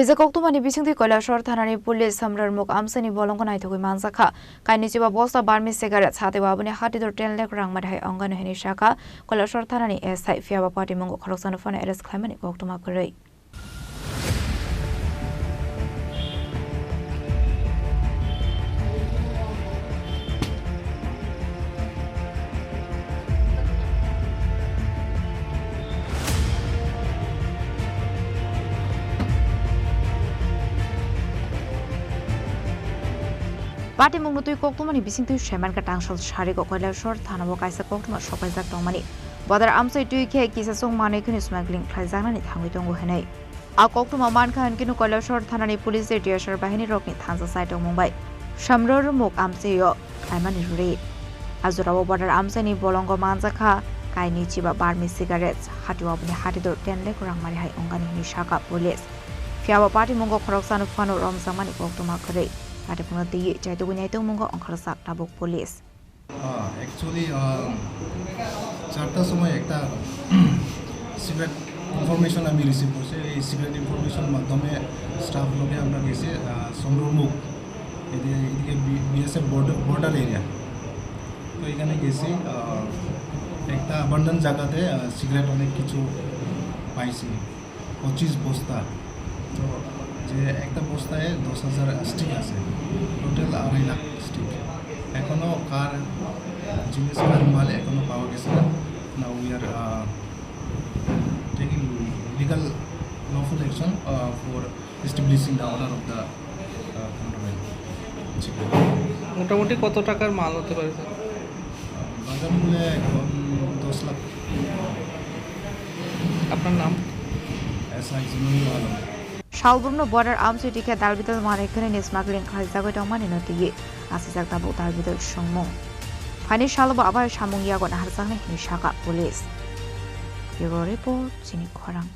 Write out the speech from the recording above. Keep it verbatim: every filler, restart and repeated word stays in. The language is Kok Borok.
Kaisa koktwmani bisingtwi Kailasor thanani police Samrar muk amchaini bolongo naithogwi manjakha. Kainwi chiba bosta Burmese cigarette satwi aboni hati dor ten lakh rang mari hai ongani hwnwi sakha Kailasor thanani S I. Phiyaba patimungo khoroksano phano arrest khlaimani koktwma kwrwi. Patimungno twi koktwmani bisingtwi saimankha tangsal sarigo Kailasor thanao kaisa koktwma sopaijak tongmani. Bodar amchai twi khe kisachwng manwi kheno smuggling khlaijaknani thangwi tongo hwnwi. A koktwma mankha hwnkhe no Kailasor thanani police tei T S R bahini rokni thansa sai tongmung bai Samrar muk amchaio khlaimani rwrwi. A jorao bodar amchaini bolongo manjakha kainwi chiba Burmese cigarettes, hati aboni hati dor ten lakh rang mari hai ongani hwnwi sakha police. Phiyaba patimungo khoroksano phano romjakmani koktwma kwrwi. Patimungno twiwi chaitugwi naitongmungo ongkharjak tabuk police. আহ, actually, আহ, চারটার সময় একটা secret information আমি রিসিভ করছি। এই secret information মাধ্যমে স্টাফ লোকে আমরা গেছি, আহ, সমরমুখ, এদিকে, এদিকে বি-, বিএসএফ বর্ডার, বর্ডার এরিয়া। তো এখানে গেছি, আহ, একটা অ্যাবান্ডন জায়গাতে, আহ, সিক্রেট অনেক কিছু পাইছি। পঁচিশ বস্তা। তো যে একটা বস্তায় দশ হাজার স্টিক আছে, টোটাল আড়াই লাখ স্টিক। এখনো কার জিনিস, কার মাল এখনো পাওয়া গেছে না। Now we are, uh, taking legal lawful action, uh, for establishing the owner of the, uh, contraband. মোটামুটি কত টাকার মাল হতে পারে, স্যার? বাজার মূল্য এখন দশ লাখ। আপনার নাম? এসআই জুনুল Alam. Salbrumno border amchai twi khe dalbidal manwi khwnwi ni smuggling khlaijagwi tongmani no twiwi asijak tabuk dalbidal swngmung. Phaini salo bo abai samung yago naharjaknai hwnwi sakha police. Bureau Report, Chini Khorang.